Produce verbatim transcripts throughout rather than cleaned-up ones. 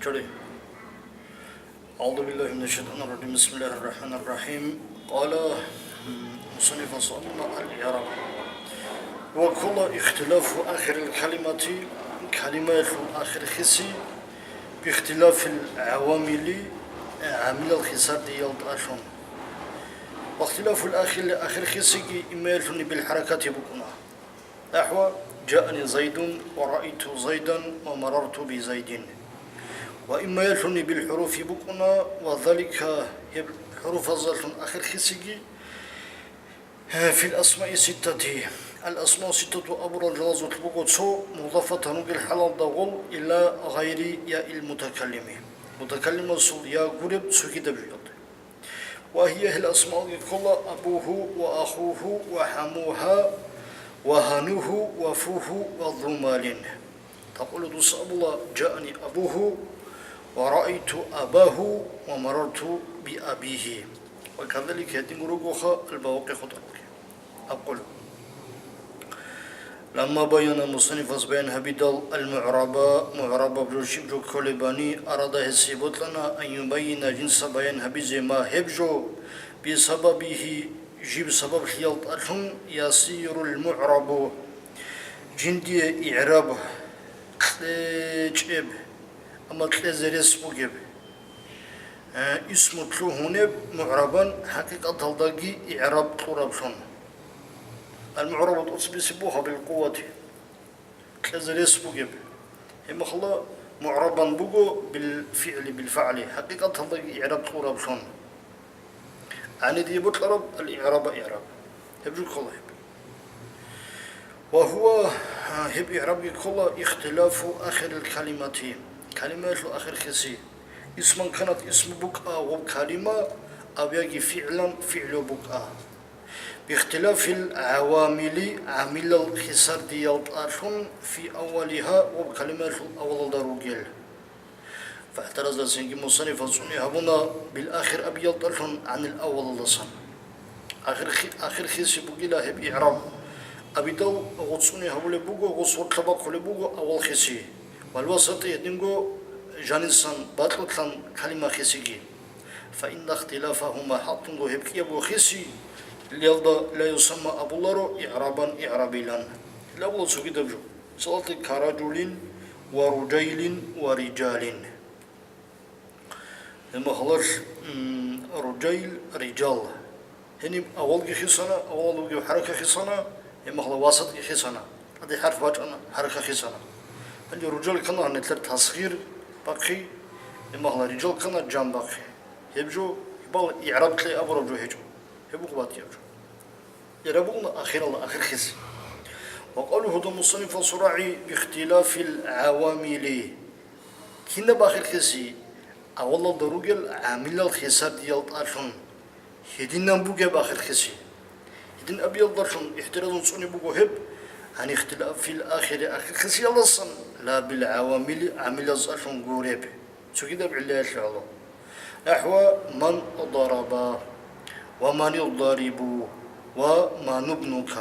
Чори. أعوذ بالله من الشيطان الرجيم. بسم الله الرحمن الرحيم. قال مصنف صلى الله عليه وسلم: الإعراب. وكل اختلاف آخر الكلمة, калимаялъул ахир хиси, باختلاف العوامل, гӀамилал хисардиялда тӀалъун. واختلاف الآخر, ахир хисиги имаялъуни بالحركات букӀуна. نحو: جاءني زيد ورأيت زيدا ومررت بزيد. Ва имаялъуни بالحروف букӀуна, وذلك, гьеб хӀуруфазалъун ахир хисиги, في الأسماء الستة. الأسماء الستة абурал жалазулъ буго цо, مضافة ругел хӀалалда гъол, إلى غير ياء المتكلم, мутакаллимасул я гуреб цогидаб жуялде. وهي, гьел асмаалги ккола: أبوه وأخوه وحموها وهنوه وفوه وذو مال. تقول, дуца абула: جاءني أبوه ورأيت أباه ومررت بأبيه. وكذلك, гьединго ругоха, البواقي, хутӀаралги. أقول. لما بين, мусаннифас баян гьабидал, المعرب, мугӀрабаб жо щиб жо кколебани, أراد, гьесие бокьана, أن يبين, жинца баян гьабизе, ما, гьеб жо, بسببه, жиб сабаблъиялда тӀалъун, يصير المعرب, жиндие игӀраб кьечӀеб, амма кьезе рес бугеб, э, اسم лъугьунеб, معربا, хӀакъикъаталдаги игӀраб кьураблъун. المعرب, тӀоцебесеб буго بالقوة, кьезе рес бугеб. Гьебмехалда معربا буго بالفعل, بالفعل, хӀакъикъаталдаги игӀраб кьураблъун. ГӀанидие бокьараб الإعراب, игӀраб. Гьеб жо ккола гьеб. وهو, гьеб игӀрабги ккола, اختلاف آخر الكلمة, калимаялъул ахир хиси. اسما كانت, исм букӀа, гъоб калима, أو, яги, فعلا, фигӀлу букӀа. باختلاف العوامل, гӀамилал хисардиялда тӀалъун, في أولها, гъоб калимаялъул авалалда ругел. فاحترز, цинги мусаннифас цӀуне гьабуна بالآخر абиялда тӀалъун عن الأول, авалалдасан. Ахир хи-, ахир хиси бугила гьеб игӀраб абидал, гъуцӀ цӀуне гьабулеб буго, гъуцӀ гъоркьа бахъулеб буго авал хиси. والوسط, гьединго жанисан бакьулъан калима хисиги. فإن اختلافهما, хӀакълъунго гьеб кӀиябго хиси, гьелда لا يسمى абуларо إعرابا, игӀрабилан. Гьеле абула цогидаб жо. Мисалалъе, كرجل ورجيل ورجال. Гьебмехалъ, м, رجيل, رجال. Гьениб авалги хисана, авалалда бугеб хӀарака хисана, гьебмехалъ وسطги хисана. ТӀаде хӀарф бачӀана, хӀарака хисана. Гьанже رجال ккана гьаниб нилъер тасгъир бахъи, гьебмехалъ رجال ккана жан бахъи. Гьеб жо, гьебал игӀраб кьей абураб жо гьечӀо. Гьеб буго батӀияб жо. ИгӀраб бугони ахиралда ахир хиси. وقوله, гьудул мусаннифасул рагӀи, باختلاف العوامل. Кинаб ахир хиси? Авалалда ругел гӀамилал хисардиялда тӀалъун. Гьединан бугеб ахир хиси. Гьедин абиялдалъун ихтиразун цӀуне буго гьеб, عن اختلاف الآخر, ахир хисиялдасан, لا بالعوامل, гӀамилазалъун гуреб. Цогидаб гӀиллаялъе гӀоло. نحو من ضرب ومن الضارب ومن ابنك.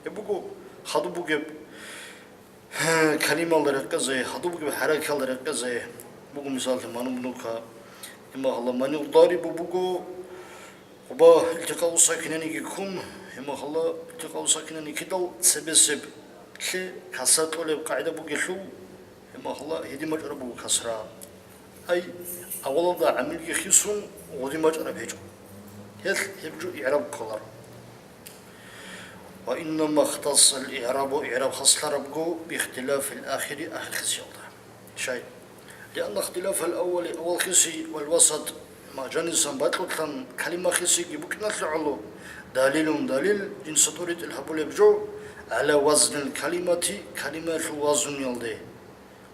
Гьеб буго хадуб бугеб калималда рекъезе, хадуб бугеб хӀаракалда рекъезе. Буго мисаллъи من ابنك, гьебмехалъ من الضارب буго Къуба илтикъау сакинаниги ккун, гьебмехалъ илтикъау сакинани кидал цебесеблъи касра кьолеб къагӀида бугелъул, гьебмехалъ гьедин бачӀараб буго касра. Ай, авалалда гӀамилги хисун, гъодин бачӀараб гьечӀо. Гьелъ гьеб жо игӀраб кколаро. وإنما اختص الإعراب, игӀраб хаслъарабго, باختلاف الآخر, ахир хисиялда. Щай? لأن اختلاف الأول, авал хиси, والوسط, ма жанисан бакьулъан калима хисиги букӀиналъе гӀоло, دليل, далил, жинца тӀуритӀил гьабулеб жо, على وزن الكلمة, калимаялъул вазунялде.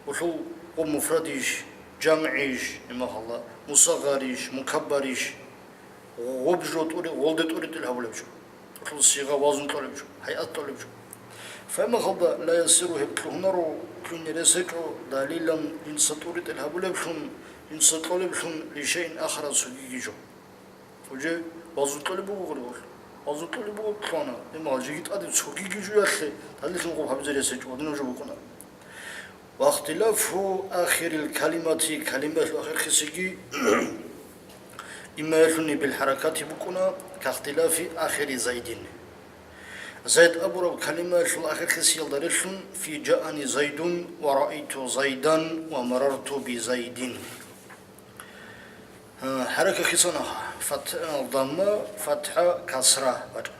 Улъул гъоб муфрадищ, жамгӀищ, гьебмехалъ мусагъарищ, мукаббарищ. Гъоб жо тӀури-, гъолде тӀуритӀил гьабулеб жо. Гьелъул сигъа, вазун кьолеб жо, гьайат кьолеб жо. Файмахалда ла ясиру гьеб лъугьунаро, лъугьине рес гьечӀо, далилан жинца тӀуритӀил гьабулеблъун, жинца кьолеблъун, лишайин ахара цогиги жо. Уже вазун кьолеб буго гъорлъ. Вазун кьолеб буго кьона, имма жеги тӀаде цогиги жоялъе, далиллъун гъоб гьабизе рес гьечӀо, гьадинаб жо букӀуна. Вахтилафу ахирил калимати, калимаялъул ахирхисиги имаялъуни билхӀаракати букӀуна, кахтилафи ахири Зайдин. Зайд абураб калимаялъул ахирхисиялда релълъун: фи жаани Зайдун ва раайту Зайдан ва марарту би Зайдин. ХӀаракат хисана: фат-, дамма, фатхӀа, касра бачӀана.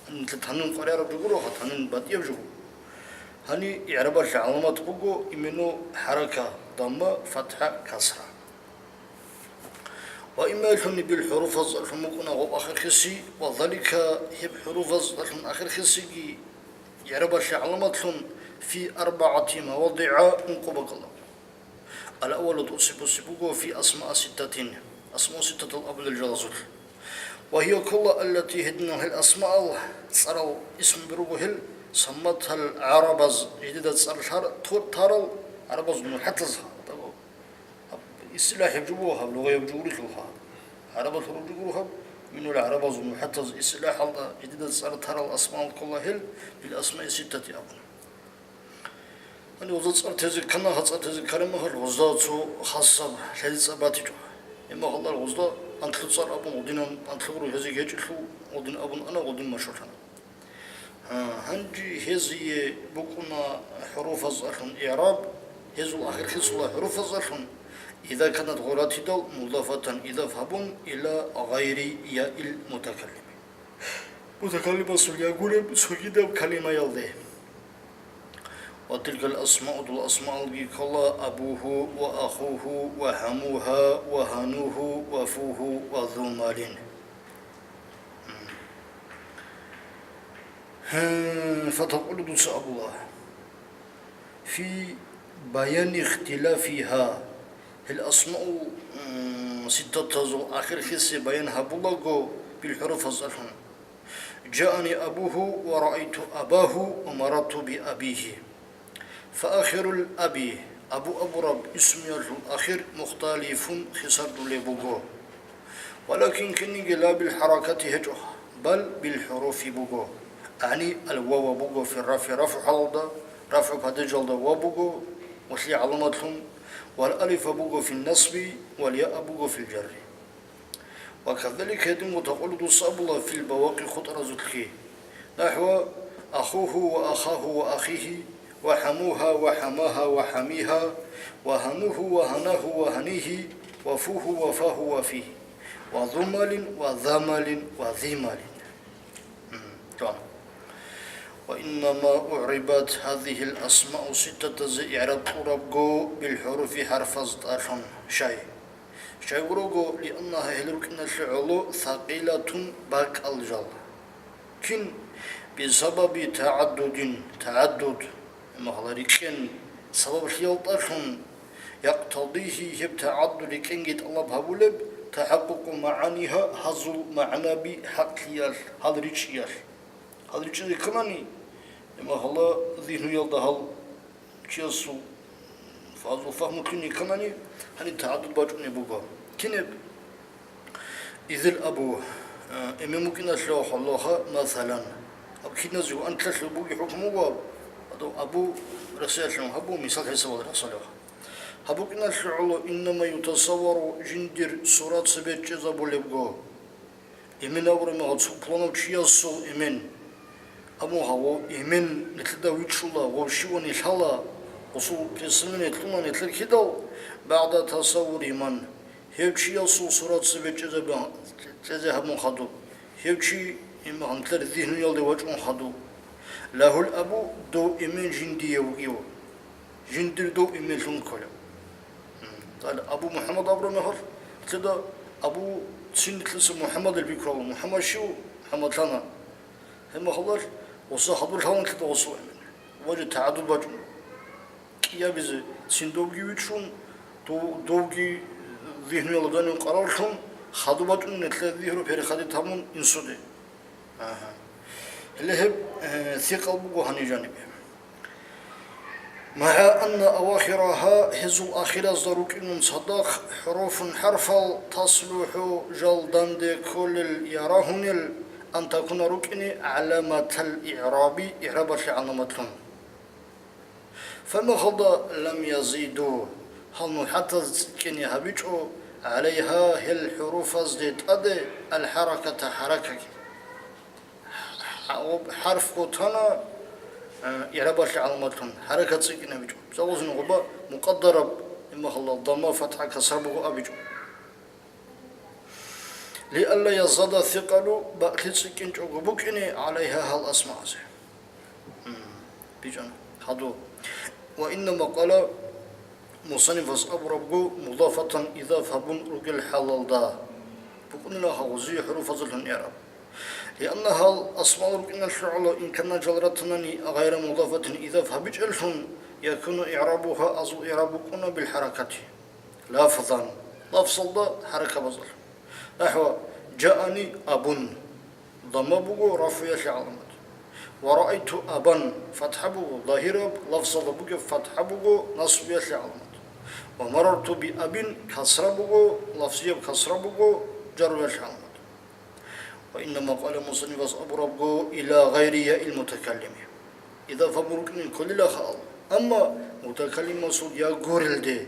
Гьанилъ танвин къваригӀараб жо гуроха, танвин батӀияб жо буго. Гьаниб игӀрабалъе гӀаламат буго именно хӀаракат: дамма, фатхӀа, касра. Ва имаялъуни билхӀуруфазалъун букӀуна гъоб ахирхиси, ва залика, гьеб хӀуруфазалъун ахирхисиги игӀрабалъе гӀаламатлъун, фи арбагӀати мавадигӀа, ункъо бакӀалда. Ал-аввалу, тӀоцебесеб буго, фи асмаа ситтатин, асмау ситтатал абулел жалазулъ. Ва гьия ккола аллати, гьединал гьел асмаал, цӀарал исмаби руго гьел, самматал гӀарабаз, жидеда цӀар лъар-, ту-, тарал гӀарабаз, нухӀатаз. Гьаб истилахӀияб жо буго гьаб, лугъияб жо гурелъулха. ГӀарабалъ гьураб жо гуро гьаб, минул гӀарабаз, нухӀатаз истилахӀалда жидеда цӀар тарал асмаал ккола гьел, бил асмаи ситтати абун. Гьаниб гъозда цӀар тезе ккана, гьа цӀар тезе ккараб мехалъ гъозда цо хасаб лъезе цӀар батичӀо. Гьеб мехалда гъозда анлъго цӀар абун гъодинан, анлъго гъуро гьезие гьечӀелъул, гъодин абун ана, гъодин машгьурлъана. Гьа, гьанже гьезие букӀуна хӀуруфазалъун игӀраб, гьезул ахир хисула хӀуруфазалъун, иза канат гъуратидал мудафатан, идаф гьабун, ила гъайри яил мутакаллими. Мутакаллимасул я гуреб цогидаб калимаялде. Ва тилкал асмау, дол асмаалги ккола: абуху ва ахуху ва гьамуха ва гьануху ва фуху ва зумалин. Гье, фатакъулу, дуца абула. Фи баяни ихтилафиха, гьел асмау, м, ситтатазул ахир хиси баян гьабулаго билхӀуруфазалъун. Жаани абуху ва раайту абаху ва марарту би абихи. Фа ахирул аби, абу абураб исмиялъул ахир мухталифун, хисардулеб буго. Валакин кинниги ла билхӀаракати гьечӀо, бал билхӀуруфи буго. Гьани, ал-вава буго фи рафи рафгӀу хӀалалда, рафгӀу падежалда ва буго, ва лъи гӀаламатлъун, вал алифа буго фи насби, вал яа буго фил жарри. Ва казалика гьединго такъулу, дуца абула, фил бавакъи, хутӀаразулъги. НахӀва: ахуху ва ахаху ва ахихи, ва гьамуха ва гьамаха ва гьамиха, ва гьануху ва гьанаху ва гьанихи, ва фуху ва фаху ва фихи, ва зумалин ва замалин ва зималин. Мгм. Тамам. Ва иннама угӀрибат гьазихил асмау ситтатазе игӀраб кьурабго билхӀуруфи, хӀарфаз тӀалъун. Щай? Щайгурого, лианнаха, гьел рукӀиналъе гӀоло, сакъилатун, бакӀал жал. Кин? Бисабаби тагӀаддудин, тагӀаддуд, гьеб мехалъ рикӀкӀен сабаблъиялдалъун, якътадихи, гьеб тагӀаддуд рикӀкӀенги тӀалаб гьабулеб, тахӀаккукъу магӀаниха, гьазул магӀнаби хӀакълъиялъ, гьал ричӀчӀиялъ. Гьал ричӀчӀизе кканани, гьеб мехалъ зигьнуялда гьал чиясул фазул фагьму ккани кканани, гьаниб тагӀаддуд бачӀунеб буго. Кинеб? Изил абу, э, эмен букӀиналъе гьолоха, масалан. Аб киназего анлъалъе буги хӀукму буго, гьадав абу рехсиялъун гьабу, мисал хӀисабалда рехсалев. Гьаб букӀиналъе гӀоло, иннама ютасаввару, жиндир сурат цебе чӀезабулебго. Эмен абураб мехалъ цо пуланав чиясул эмен. Амма гьав эмен нилъеда вичӀчӀула, гъов щивани лъала, гъосул представление кьуна нилъер кидал, багӀда тасаввури ман, гьев чиясул сурат цебе чӀезабе-, чӀезе гьабун хадуб, гьев чи, иман, нилъер зигьнуялде вачӀун хадуб. Лагьул абу, дов эмен жиндие вугев. Жиндир дов эменлъун кколев. М, гьале Абу МухӀаммад абураб мехалъ, лъида Абу цин нилъеца МухӀаммадил бикру абун, МухӀаммад щив? МухӀаммад лъана. Гьеб мехалъ гъоса хадур лъалан лъида гъосул эмен. Ва жо тагӀаддуд бачӀун. КӀиабизе цин довги вичӀчӀун, дов-, довги зигьнуялда данин къарарлъун, хадуб бачӀун нилъер зигьру переходить гьабун инсуде. Агьа. Гьеле гьеб, э, сикъал буго гьаниб жанибе. МагӀа анна авахираха, гьезул ахиразда рукӀинун цадахъ, хӀуруфун, хӀарфал, таслухӀу, жал данде кколел я рагьунел, ан такуна, рукӀине, гӀаламатал игӀраби, игӀрабалъе гӀаламатлъун. Фамахалда лам язиду, гьал мулхӀатаз цӀикӀкӀине гьабичӀо, гӀалайгьа, гьел хӀуруфазде тӀаде, алхӀараката, хӀаракаги. ХӀа-, хӀарф хутана, э, игӀрабалъе гӀаламатлъун, хӀаракат цӀикӀкӀинабичӀо. Цо гъозни гъоба мукъаддараб, имахалла, дамма, фатхӀа, касра буго абичӀо. Лиалла язада сикъалу, бакълъи цӀикӀкӀинчӀого букӀине гӀалайгьа, гьал асмазе. М, бичӀана. Хадур. Ва иннама къала, мусаннифас абурабго, мудафатан, идаф гьабун ругел хӀалалда. БукӀунила гьагъузи хӀуруфазулъун игӀраб. Лианна гьал асмал рукӀиналъе гӀоло, ин кана жал ратанани гъайра мудафатин, идаф гьабичӀеллъун, якуну игӀрабугьа, азул игӀраб букӀуна билхӀаракати. Лафзан, лафзалда хӀаракабазалъ. НахӀва, жаани абун, дамма буго рафгӀиялъе гӀаламат. Ва раайту абан, фатхӀа буго загьираб, лафзалда бугеб фатхӀа буго насбиялъе гӀаламат. Ва марарту би абин, касра буго, лафзияб касра буго жарруялъе гӀаламат. Ва иннама къала мусаннифас абурабго, ила гъайри яил мутакаллими. Идафа бурукӀин кколила хал, амма мутакаллимасул я гурелде.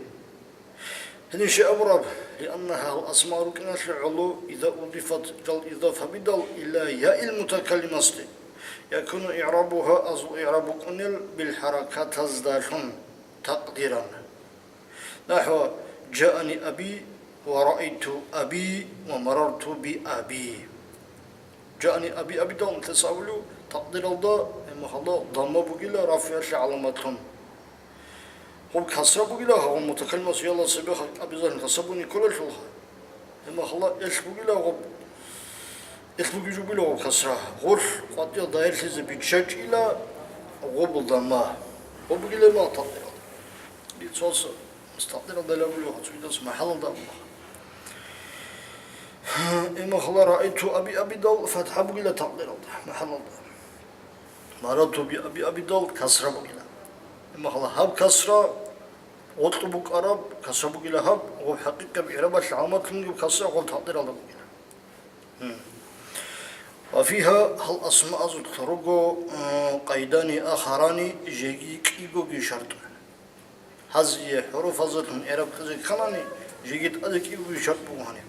Гьениб щай абураб, лианна гьал асма рукӀиналъе гӀоло, иза удифат, жал идаф гьабидал, ила яил мутакаллимасде, якуну игӀрабугьа, азул игӀраб букӀунел билхӀаракатаздалъун, такъдиран. НахӀва, жаани аби ва раайту аби ва марарту би аби. Жаани аби, абидал нилъеца абулев, такъдиралда, гьебмехалда, дамма бугила рафгӀиялъе гӀаламатлъун. Гъуб касра бугила, гьагъун мутакаллимас ялла цебе абизалъун касра бугин кколелъулха. Гьебмехалда, элъ бугила гъуб, элъ бугин жо бугила гъуб касра. Гъулъ къватӀил дагьирлъизе биччачӀила гъубул дамма. Гъуб бугила гьебмехалда такъдиралда. Бицоса мустакъиралда абулев, цугидаса махӀалалда абула. Имахала раайту аби абидал фатхӀа бугила такъдиралда, махӀалалда. Марарту би аби абидал касра бугила. Имахала гьаб касра, гъоркьу букӀараб касра бугила гьаб, гъоб хӀакъикъаб игӀрабалъ гӀаламатлъунги касра гъоб такъдиралда бугила. Ва фиха, гьал асмаазулъ руго, э, къайдани ахарани, жеги кӀигоги шартӀ. Гьазие хӀуруфазулъун игӀраб кьезе кканани, жеги тӀаде кӀигоги шартӀ буго гьаниб.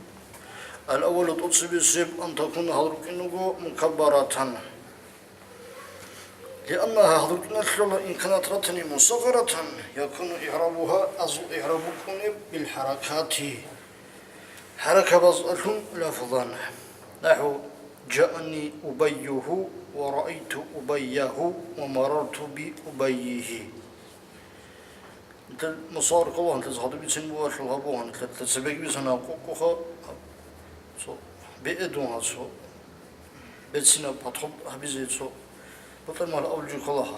Ал-аввалу, тӀоцебесеб, ан такуна, гьал рукӀин руго, мукаббаратан. Лианнаха, гьал рукӀиналъула, ин канат ратани мусагъаратан, якуну игӀрабуха, азул игӀраб букӀунеб билхӀаракати. ХӀаракабазалъун лафзан. НахӀу, жаани убайюху ва раайту убайяху ва марарту би убаййихи. Нилъер мусагъар ккола, нилъеца хадуб бицин бугьалъул гьабугьан, нилъер цебеги бицана къукъуха, цо беэдугьа, цо бецина подход гьабизе, цо батӀа мал авлуги кколаха.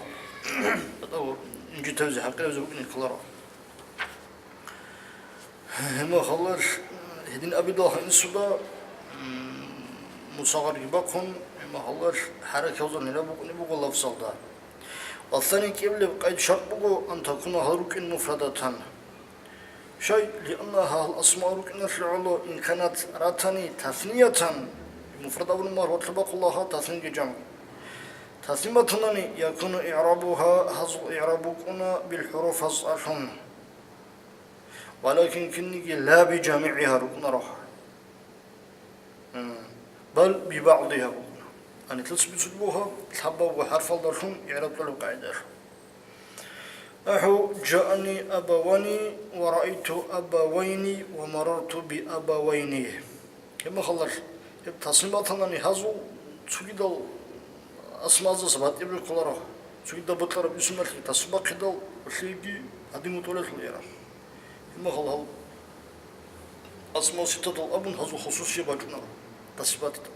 БатӀа инжитавизе, хӀакъиравизе букӀине кколаро. Гьема халалъ гьедин абидалха инсуда, м, мусагъарги бахъун, гьема халалъ хӀаракавзал нилаб букӀуни буго лафзалда. Ва сани кӀиблеб къайд шарт буго, ан такуна гьал рукӀин муфрадатан. Щай, лианна гьал асма рукӀиналъе гӀоло ин канат ратани тасниятан, муфрад абуни мар ватлъа бахъулаха, таснинги жамгӀ. Тасниматанани якуну игӀрабуха, гьазул игӀраб букӀуна билхӀуруф гьазалъун. Валакин кинниги ла бижамигӀиха рукӀунароха. М, бал бибагӀдиха букӀуна. Гьанилъ цебе цуд буго, лъабабго хӀарфалдалъун игӀраб кьолеб къагӀидалъ. НахӀу, жаани абавани ва раайту абавайни ва марарту би абавайни. Гьеб мехалъ гьеб тасмим батанани гьазул цогидал асмаздаса батӀиб рекъоларо, цогидаб бокьараб исмалъе тасмим бахъидал, лъиги гьадин вутӀулелъул яраб. Гьеб мехалъ гьал асмау ситтатал абун гьазул хусусияб бачӀунаро, тасмим батидал.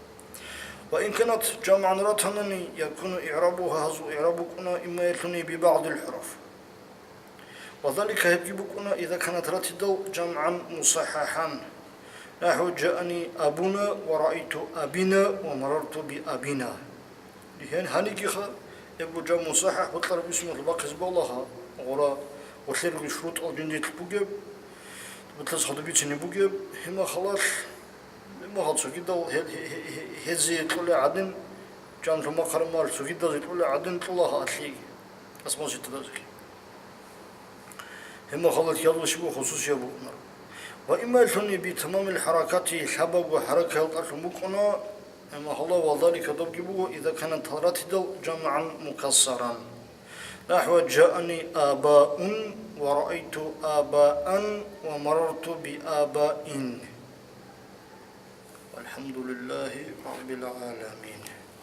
Ва ин канат жамгӀан ратанани, якуну игӀрабуха, гьазул игӀраб букӀуна имаялъуни бибагӀдил хӀуруф. Ва залика гьебги букӀуна, иза канат ратидал жамгӀан мусахӀахӀан. НахӀу, жаани абуна ва раайту абина ва марарту би абина. Гьен гьанигиха, гьеб жамгӀ мусахӀахӀ бокьараб исмалъ бахъизе балагьа, гъура, гъулъерго шурутӀал жиндилъ бугеб, бутлъаз хадуб бицине бугеб, гьеб мехалъ, гьеб мехалъ цогидал гье-, гье-, гье-, гье-, гьезие кьолей гӀадин, жамгӀ мухъармал цогидазе кьолей гӀадин кьолагьа алъеги, асмау ситтадазеги. Гьеб мехалъ гьелъул щибаб хусусияб букӀунаро. Ва имма лъуни би тамамил хӀаракати, лъабабго хӀаракаялдалъун букӀуна, гьеб мехалъ ва залика добги буго, иза кана талратидал жамгӀан мукассаран. НахӀва жаани абаун ва раайту абаан ва марарту би абаин. ВалхӀамдулиллагьи раббил гӀаламин.